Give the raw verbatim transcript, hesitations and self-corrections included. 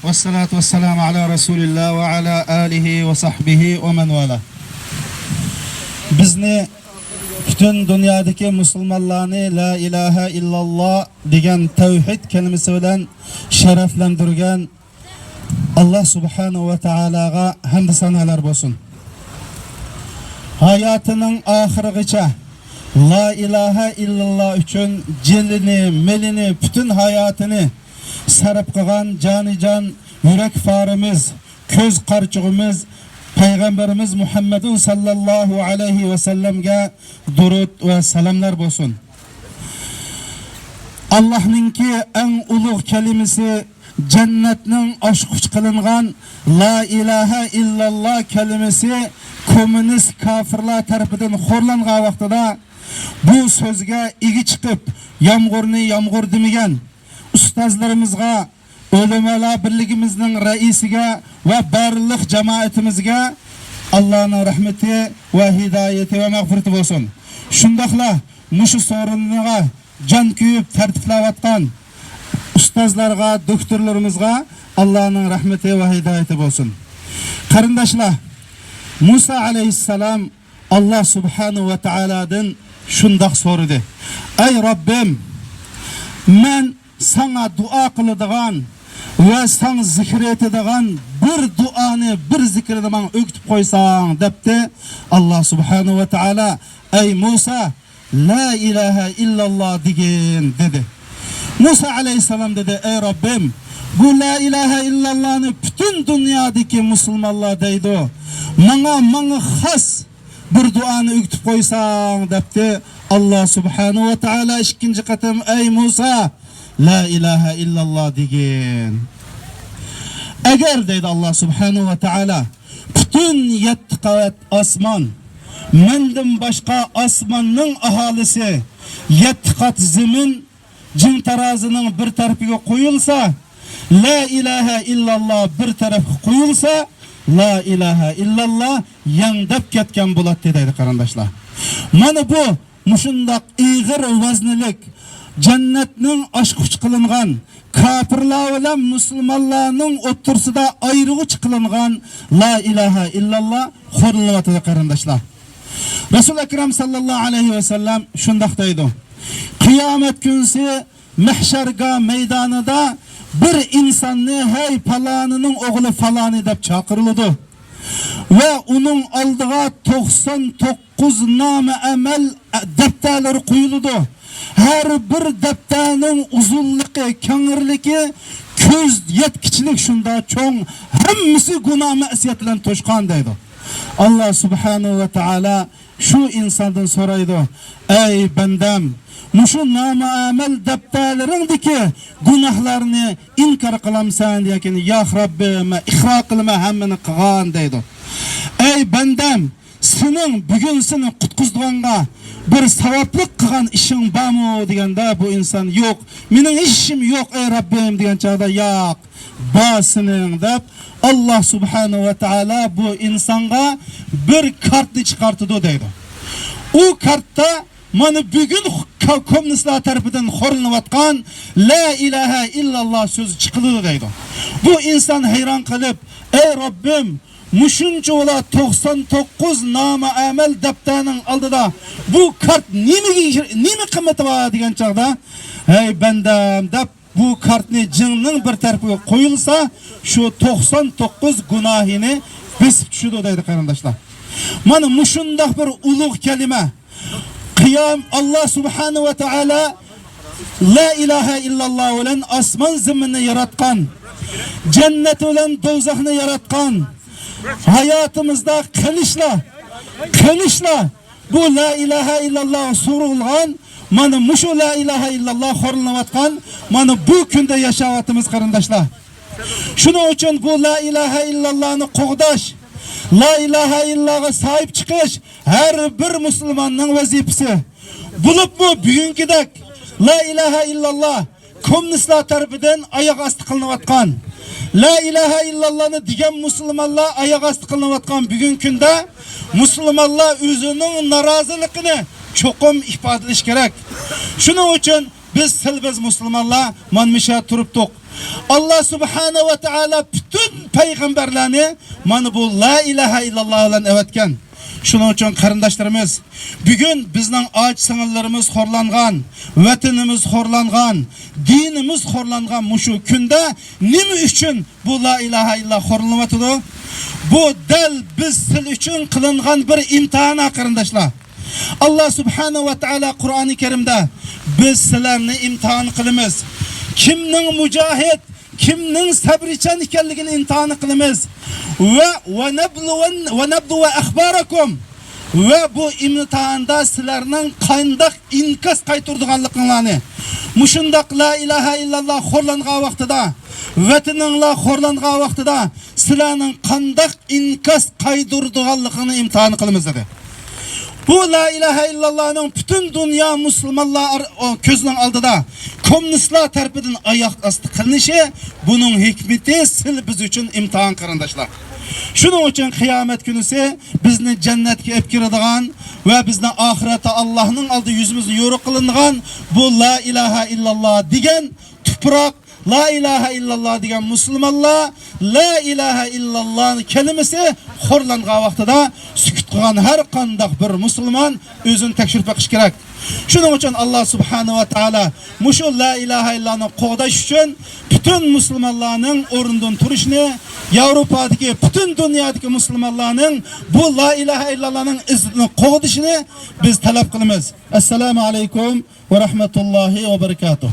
ۋەسسالاتۇ ۋەسسالامۇ ئالا رەسۇلىللا ۋە ئالا ئالىھى ۋە سەھبىھى ۋە مەن ۋالا. بىزنى، پۈتۈن دۇنيادىكى مۇسۇلمانلارنى لا ئىلاھە ئىللاللا دېگەن تەۋھىد كەلىمىسى بىلەن شەرەفلەندۈرگەن ئاللا سۇبھانەھۇ ۋە تائالاغا ھەمدۇ سانالار بولسۇن. ھاياتىنىڭ ئاخىرىغىچە لا ئىلاھە ئىللاللا ئۈچۈن جېنىنى، مېلىنى، پۈتۈن ھاياتىنى سەرپ قىلغان، جانىجان يۈرەك پارىمىز، كۆز قارىچۇقىمىز پەيغەمبىرىمىز مۇھەممەدۇن ساللاللاھۇ ئەلەيھى ۋەسەللەمگە دۇرۇت ۋە سالاملار بولسۇن. ئاللاھنىڭكى ئەڭ ئۇلۇغ كەلىمىسى، جەننەتنىڭ ئاچقۇچى قىلىنغان لا ئىلاھە ئىللاللا كەلىمىسى كوممۇنىست كاپىرلار تەرىپىدىن خورلانغان ۋاقتىدا، بۇ سۆزگە ئىگە چىقىپ، يامغۇرنى يامغۇر دېمىگەن ئۇستازلىرىمىزغا، ئۆلىمالار بىرلىكىمىزنىڭ رەئىسىگە ۋە بارلىق جامائىتىمىزگە ئاللانىڭ رەھمىتى ۋە ھىدايىتى ۋە مەغپىرىتى بولسۇن. شۇنداقلا مۇشۇ سورۇنغا جان كۆيۈپ تەرتىپلەۋاتقان ئۇستازلارغا، دوكتورلىرىمىزغا ئاللانىڭ رەھمىتى ۋە ھىدايىتى بولسۇن. قېرىنداشلار، مۇسا ئەلەيھىسسالام ئاللا سۇبھانەھۇ ۋە تائالادىن شۇنداق سورىدى: «ئەي رەببىم، مەن ساڭا دۇئا قىلىدىغان ۋە ساڭا زىكىر ئېيتىدىغان بىر دۇئانى، بىر زىكىرنى ماڭا ئۆگىتىپ قويساڭ» دەپتى. ئاللا سۇبھانەھۇ ۋە تائالا: «ئەي مۇسا، لا ئىلاھە ئىللاللا دېگىن» دېدى. مۇسا ئەلەيھىسسالام دېدى: «ئەي رەببىم، بۇ لا ئىلاھە ئىللاللانى پۈتۈن دۇنيادىكى مۇسۇلمانلار دەيدۇ. ماڭا، ماڭا خاس بىر دۇئانى ئۆگىتىپ قويساڭ» دەپتى. ئاللا سۇبھانەھۇ ۋە تائالا ئىككىنچى قېتىم: «ئەي مۇسا، لا ئىلاھە ئىللاللا دېگىن. ئەگەر» دەيدۇ ئاللا سۇبھانەھۇ ۋە تائالا، «پۈتۈن يەتتە قەۋەت ئاسمان، مەندىن باشقا ئاسماننىڭ ئاھالىسى يەتتە قات زېمىن جىڭ تارازىنىڭ بىر تەرىپىگە قويۇلسا، لا ئىلاھە ئىللاللا بىر تەرەپكە قويۇلسا، لا ئىلاھە ئىللاللا يەڭدەپ كەتكەن بولاتتى» دەيدۇ، قېرىنداشلار. مانا بۇ مۇشۇنداق ئېغىر ۋەزنىلىك، جەننەتنىڭ ئاچقۇچى قىلىنغان، كاپىرلار بىلەن مۇسۇلمانلارنىڭ ئوتتۇرىسىدا ئايرىغۇچ قىلىنغان لا ئىلاھە ئىللاللا خورلىنىۋاتىدۇ، قېرىنداشلار. رەسۇل ئەكرەم ساللاللاھۇ ئەلەيھى ۋەسەللەم شۇنداق دەيدۇ: «قىيامەت كۈنسى مەھشەرگاھ مەيدانىدا بىر ئىنساننى، ھەي پالانىنىڭ ئوغلى پالانى دەپ چاقىرىلىدۇ ۋە ئۇنىڭ ئالدىغا توقسان توققۇز نامە ئەمەل دەپتەرلىرى قويۇلىدۇ. ھەر بىر دەپتەرنىڭ ئۇزۇنلۇقى، كەڭرىلىكى كۆز يەتكۈچىلىك شۇنداق چوڭ، ھەممىسى گۇناھ مەسىيەت بىلەن توشقان» دەيدۇ. ئاللا سۇبھانەھۇ ۋە تائالا شۇ ئىنساندىن سورايدۇ: «ئەي بەندەم، مۇشۇ نامە ئەمەل دەپتەرلىرىڭدىكى گۇناھلارنى ئىنكار قىلامسەن؟» دېگەن: «ياق رەببىم، مەن ئىقرار قىلىمەن، ھەممىنى قىلغان» دەيدۇ. «ئەي بەندەم، سېنىڭ بۈگۈن سېنى قۇتقۇزىدىغانغا بىر ساۋابلىق قىلغان ئىشىڭ بارمۇ؟» دېگەندە، بۇ ئىنسان: «يوق، مېنىڭ ھېچ ئىشىم يوق، ئەي رەببىم» دېگەن چاغدا: «ياق، بار سېنىڭ» دەپ، ئاللا سۇبھانەھۇ ۋە تائالا بۇ ئىنسانغا بىر كارتنى چىقارتىدۇ دەيدۇ. ئۇ كارتتا مانا بۈگۈن كا-، كوممۇنىستلار تەرىپىدىن خورلىنىۋاتقان لا ئىلاھە ئىللاللا سۆزى چىقىدۇ دەيدۇ. بۇ ئىنسان ھەيران قېلىپ: «ئەي رەببىم، مۇشۇنچە ئۇلار توقسان توققۇز نامە ئەمەل دەپتەرنىڭ ئالدىدا بۇ كارت نېمىگە، نېمە قىممىتى بار؟» دېگەن چاغدا، «ھەي بەندەم» دەپ، بۇ كارتنى جىڭنىڭ بىر تەرىپىگە قويۇلسا، شۇ توقسان توققۇز گۇناھىنى بېسىپ چۈشىدۇ دەيدۇ، قېرىنداشلار. مانا مۇشۇنداق بىر ئۇلۇغ كەلىمە. قىيام، ئاللا سۇبھانەھۇ ۋە تائالا لا ئىلاھە ئىللاللا بىلەن ئاسمان زېمىننى ياراتقان، جەننەت بىلەن دوزاخنى ياراتقان، ھاياتىمىزدا قېلىشلا، قېلىشلا بۇ لا ئىلاھە ئىللاللا سورۇلغان، مانا مۇشۇ لا ئىلاھە ئىللاللا خورلىنىۋاتقان، مانا بۇ كۈندە ياشاۋاتىمىز، قېرىنداشلار. شۇنىڭ ئۈچۈن بۇ لا ئىلاھە ئىللاللانى قوغداش، لا ئىلاھە ئىللاللاغا ساھىب چىقىش ھەر بىر مۇسۇلماننىڭ ۋەزىپىسى. بولۇپمۇ بۈگۈنكىدەك لا ئىلاھە ئىللاللا كوممۇنىستلار تەرىپىدىن ئاياق ئاستى قىلىنىۋاتقان، لا ئىلاھە ئىللاللانى دېگەن مۇسۇلمانلار ئاياق ئاستى قىلىنىۋاتقان بۈگۈنكى كۈندە مۇسۇلمانلار ئۆزىنىڭ نارازىلىقىنى چوقۇم ئىپادىلىشى كېرەك. شۇنىڭ ئۈچۈن بىز سەل بەز مۇسۇلمانلار مانا مۇشۇ يەردە تۇرۇپتۇق. ئاللا سۇبھانە ۋە تائالا پۈتۈن پەيغەمبەرلەرنى مانا بۇ لا ئىلاھە ئىللاللا بىلەن ئەۋەتكەن. شۇنىڭ ئۈچۈن قېرىنداشلىرىمىز، بۈگۈن بىزنىڭ ئاچا سىڭىللىرىمىز خورلانغان، ۋەتىنىمىز خورلانغان، دىنىمىز خورلانغان مۇشۇ كۈندە نېمە ئۈچۈن بۇ لا ئىلاھە ئىللا خورلىنىۋاتىدۇ؟ بۇ دەل بىز سىل ئۈچۈن قىلىنغان بىر ئىمتىھان، قېرىنداشلار. ئاللا سۇبھانە ۋە تائالا قۇرئانى كەرىمدە، «بىز سىلەرنى ئىمتىھان قىلىمىز. كىمنىڭ مۇجاھىد، كىمنىڭ سەبرىچان ئىكەنلىكىنى ئىمتىھان قىلىمىز. ۋە، ۋە نەبلۇۋە، ۋە نەبلۇۋە ئەخبارەكۇم. ۋە بۇ ئىمتىھاندا سىلەرنىڭ قانداق ئىنكاس قايتۇرىدىغانلىقىڭلارنى، مۇشۇنداق لا ئىلاھە ئىللاللا خورلانغان ۋاقتىدا، ۋەتىنىڭلار خورلانغان ۋاقتىدا سىلەرنىڭ قانداق ئىنكاس قايتۇرىدىغانلىقىڭنى ئىمتىھان قىلىمىز» دېدى. بۇ لا ئىلاھە ئىللاللانىڭ پۈتۈن دۇنيا مۇسۇلمانلار ئار-، ئو، كۆزىنىڭ ئالدىدا، كوممۇنىستلار تەرىپىدىن ئاياق ئاستى قىلىنىشى، بۇنىڭ ھېكمىتى سىل بىز ئۈچۈن ئىمتىھان، قېرىنداشلار. شۇنىڭ ئۈچۈن قىيامەت كۈنىسى بىزنى جەننەتكە ئېلىپ كىرىدىغان ۋە بىزنى ئاخىرەتتە ئاللانىڭ ئالدىدا يۈزىمىزنى يورۇق قىلىنغان بۇ لا ئىلاھە ئىللاللا دېگەن تۇپراق، لا ئىلاھە ئىللاللا دېگەن مۇسۇلمانلار، لا ئىلاھە ئىللاللا كەلىمىسى خورلانغان ۋاقتىدا سۈكۈت قىلغان ھەر قانداق بىر مۇسۇلمان ئۆزىنى تەكشۈرۈپ بېقىشى كېرەك. شۇنىڭ ئۈچۈن ئاللا سۇبھانە ۋە تائالا مۇشۇ لا ئىلاھە ئىللانى قوغداش ئۈچۈن پۈتۈن مۇسۇلمانلارنىڭ ئورنىدىن تۇرۇشىنى، ياۋروپادىكى، پۈتۈن دۇنيادىكى مۇسۇلمانلارنىڭ بۇ لا ئىلاھە ئىللاللانىڭ ئىززىتىنى قوغدىشىنى بىز تەلەپ قىلىمىز. ئەسسالامۇ ئەلەيكۇم ۋە رەھمەتۇللاھى ۋە بەرىكاتۇھ.